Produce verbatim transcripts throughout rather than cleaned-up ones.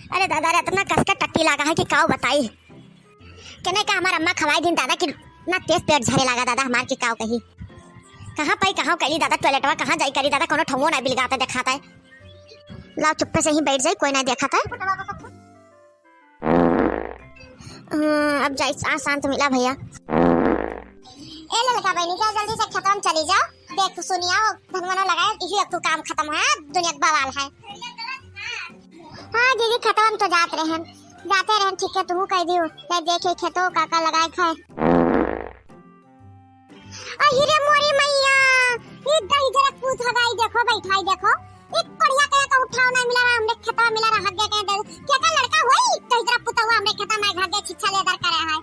अरे दादा रे, इतना कस के टट्टी लागा है कि काव बताई। केने का हमार अम्मा खवाई दिन दादा कि ना तेज पेट झरे लागा दादा हमार कि काव कही। कहाँ पाई, कहाँ कैली दादा टॉयलेटवा, कहाँ जाई करी दादा, कोनो ठौवो ना बिलगाता देखाता है। लाओ चुप्पे से ही बैठ जाई, कोई ना देखाता है। हम्म, अब जाई, आ शांत मिला भैया। ए ललका बहिनी, जा जल्दी से खेतवा में चली जाओ। देख सुनिया, वो धनवनो लगाए, इही एक ठो काम खत्म है, दुनिया के बवाल है। हाँ दीदी, खेतवा में तो जात रहे हैं, जाते रहे, ठीक है, तू कह दियो, ले देखे खेतो का का लगाए खाए। अहि रे मोरी मैया, ई दहिजरा पूत हगाई देखो, बैठाई देखो। एक कड़िया के का उठाव ना मिला रहा, हमरे खेतवा मिला रहा, हग्गे के दे, के का लड़का होई, दहिजरा पुतवा हमरे खेतवा में हग्गे छिछा लेदर करे है।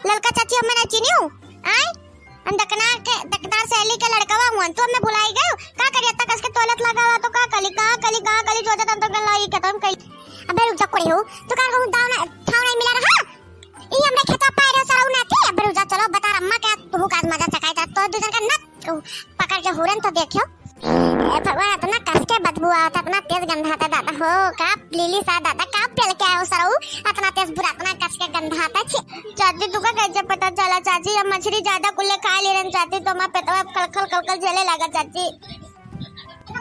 ललका चाची, हमें ना चिन्हियो, आय? हम दकनार के, दकनार सहेली के लड़कवा हुआ, तू हमें भुलाई गयो? का करिया तक इसके टॉयलेट लगा हुआ तो का कली, का कली, का कली, जो जतन तो गलाई खत्म कई। अबे रुक जा कोड़ी हो, तू का कहूँ दाव ना, ठाव नहीं मिला रहा? ई हमरे खेतवा पाए रहे सरऊ नाती। अबे रुक जा, चलो बता अम्मा क्या तू का आज मजा चकाई जा। तो दू जन का ना पकड़ के हुरन तो देखियो। ए भगवान, इतना कस के बदबू आवत, इतना तेज गंधाता दादा हो। का लीली सा दादा, का पेल के आयो सरऊ, इतना तेज बुरा, इतना कस के गंधाता छी। चाची तू का कैसे पता चला चाची, हम मछली ज्यादा कुल्ले खा ले रहे चाची, तो हमारा पेटवा कलखल कलखल जले लगा चाची।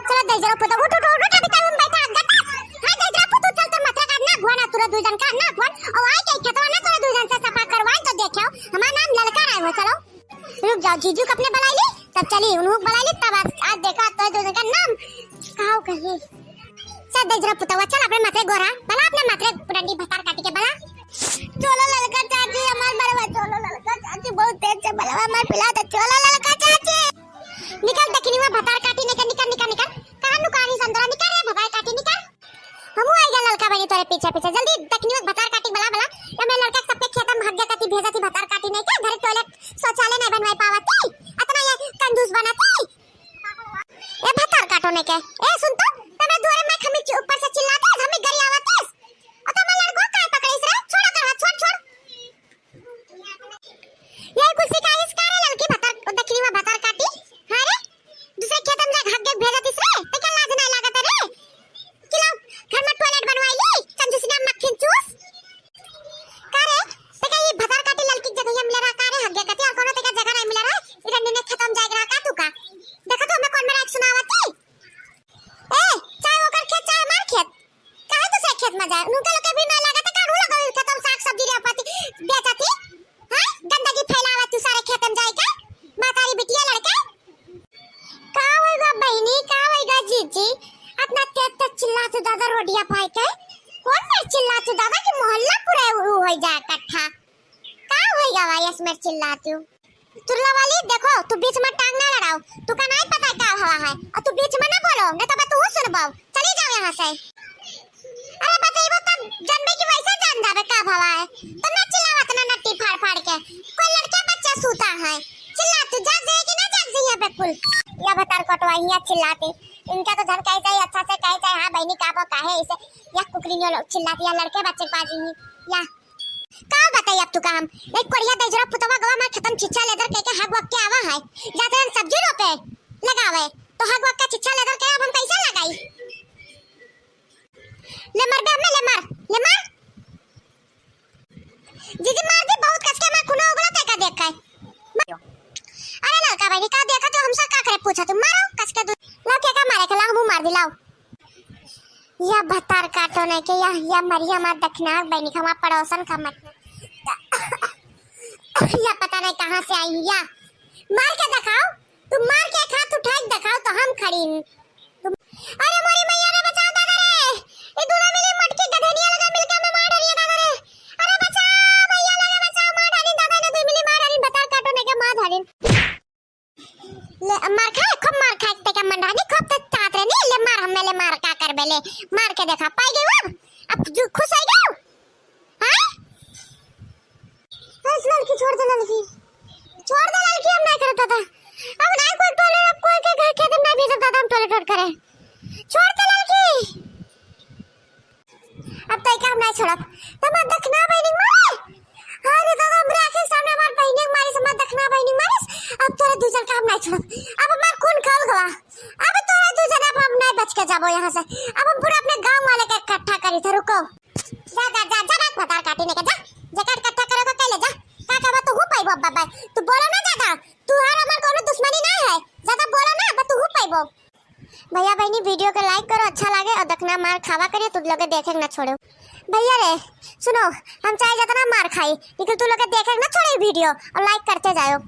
चलो दहिजरा पुतवा, उठ, उठ, उठ, उठ, अभी तक हम बैठा, गटा। हाँ, दहिजरा पुतवा, चल, तो मथुरा का ना घुआ ना, तोरा दू जन का ना घुआ, और आए के खेतवा ना तोरा दू जन से सफा करवाए, तो देखो, हमारा नाम ललका राय हो, चलो। रुक जाओ, जीजू को अपने बुलाई ली, तब चली, उन्हों को बुलाई ली, तब आज, आज देखा, तो दू जन का नाम, कहो कहीं। चल दहिजरा पुतवा, चल अपने मथुरा गोरा, बला अपने मथुरा पुरंडी भतार काटी के बला। चलो ललका चाची, हमार बलवा, चलो ललका चाची, बहुत तेज से बलवा हमार पिला दे, चलो ललका चाची। निकल दखिनिवा भतार काटी, निकल, निकल, निकल, निकल। कहाँ नुकानी संदरा, निकल रे भतार काटी, निकल। हमू आइगा ललका बहिनी तोरे पीछे पीछे। जल्दी दखिनिवा भतार काटी बला बला। या मैं लड़का सबके खेत में भाग गया कती भेजा थी भतार काटी नहीं क्या? घरे टॉयलेट शौचालय नहीं बनवाई पावा थी। इतना ये कंजूस बना थी। ए भतार काटो नहीं के। ए सुन तो, तमे दुआरे में खमी चि-, ऊपर से चिल्ला दे, हमी गरियावा थी। और तमे लड़को काय पकड़े इस रे? छोड़ कर हाथ, छोड़, छोड़। यही कुल सिखाइस का रे ललकी भतार, दखिनिवा भतार काटी? हाँ रे, दूसरे खेत में जाके हग्गे भेजतिस रे, ते का लाज नहीं लागत रे? कि लाओ, घर में टॉयलेट बनवाई ली, कंजूसना मक्खिन चूस। का रे, ते का ये भतार काटी ललकी जगह मिला रहा का रे, हग्गे काटी और कोनो ते का जगह नहीं मिला रहा, इधर ने खेत में जाके रहा का तू का? देखा तो हमें कौन मेरा एक सुनावती? ए, चाहे ओकर खेत, चाहे हमार खेत, काहे दूसरे खेत में जाए? उनका लोग के भी नहीं लगा, तो काढ़ू लगा खेत में साग सब्जी रे पाती बेचती। हाँ? गंदगी फैलावा तू सारे खेत में जाए के। मातारी बिटिया लड़के। का होइगा बहिनी, का होइगा जीजी? इतना तेज तेज चिल्ला तू दादा रोडिया पाई के। कौन मेर चिल्ला तू दादा कि मोहल्ला पूरा उ हो जाए इकट्ठा। का होइगा भाई इस मेर चिल्ला तू? चुल्ला वाली, देखो, तू बीच में टांग ना लड़ाओ। तू का नहीं पता है का हवा है, और तू बीच में ना बोलो, नहीं तो मैं तू सुनबाओ। चली जाओ यहाँ से। अरे बतइबो तब जानबे कि वैसे जान जाबे का हवा है। तो ना चिल्लावत ना नट्टी फाड़ फाड़ के। कोई लड़के बच्चा सूता है, चिल्ला तू जाग जाए कि ना जाग जाइए बिल्कुल। या भतार कटवा हिया चिल्लाते, इनका तो धन कहे जाए अच्छा से कहे जाए, हाँ बहनी का वो काहे इसे या कुकरी लोग चिल्लाती है, लड़के बच्चे के पास ही या का बताई अब तू का हम? एक कोरिया दहिजरा पुतवा गवा मार खेतम छिछा लेदर कह के हग वग के आवा है। जाते रहन सब्जी रोपे, लगावे, तो हग वग का छिछा लेदर के अब हम कैसे लगाई? ले मर बे हमें, ले मर, ले मर। जीजी मार दी, बहुत कस के मार, खुना उगला ते का देख के। अरे ललका बहिनी का देखा तो हमसे का करे पूछा तू, मारो कस के दू, लाओ के का मारे के, लाओ मुँह मार दी, लाओ। या भतार काटो नहीं के, या, या मरी हमार दखिनार बहिनी, हमार पड़ोसन का मत। या पता नहीं कहाँ से आई, या मार के दिखाओ, तुम मार के एक हाथ उठाई दिखाओ तो हम खड़ी हूँ। तुम, अरे मोरी मैया रे, बचाओ दादा रे, ये दूल्हा मिली मटकी गधेनिया लगा मिलके हमें मार डालिए दादा रे, अरे बचाओ भैया लगा बचाओ, मार डाली दादा ने, दू मिली मार डाली, भतार काटो नहीं के मार डाली। ले, मार खाए, खूब मार खाए, ते का मन रहनी, खूब ते चाहत रहनी, ले मार, हमें ले मार, का करबे, ले, मार के देखा, पाई गयो अब, अब तू खुश हो गयो, हाँ? बस ललकी, छोड़ दे ललकी, छोड़ दे ललकी, हम नहीं करता था, अब नहीं कोई टोले, अब कोई के घर खेत में नहीं भेजता था, हम टोले टोट करे, छोड़ दे ललकी। अब तई का हम नहीं छोड़ब। तो हमार दखिना बहिनी मारे। अरे दादा, हमरे आँखी के सामने हमार बहिनी मारिस, हमार दखिना बहिनी मारिस। अब तोरे दू जन का हम नहीं छोड़ब। अब हमार खून खौल गवा। अब तोरे दू जन अब अब नहीं बच के जाबो यहाँ से। अब हम पूरा अपने गाँव वाले के इकट्ठा करी थे, रुको। जा, जा, जा, जा, बात भतार काटी नहीं के, जा। जे काट इकट्ठा करे के कैले, जा। का कहबा तू हु पाइबो, बाबा? तू बोलो ना ज्यादा। तू हर हमार कोनो दुश्मनी नहीं है। ज्यादा बोलो ना, अब तू हु पाइबो। भैया बहनी, video के like करो, अच्छा लागे, और देखना मार खावा करियो, तू लोग देखे के ना छोड़ो। भैया रे, सुनो, हम चाहे जितना मार खाई, लेकिन तू लोग देखे के ना छोड़ो video, और like करते जाओ।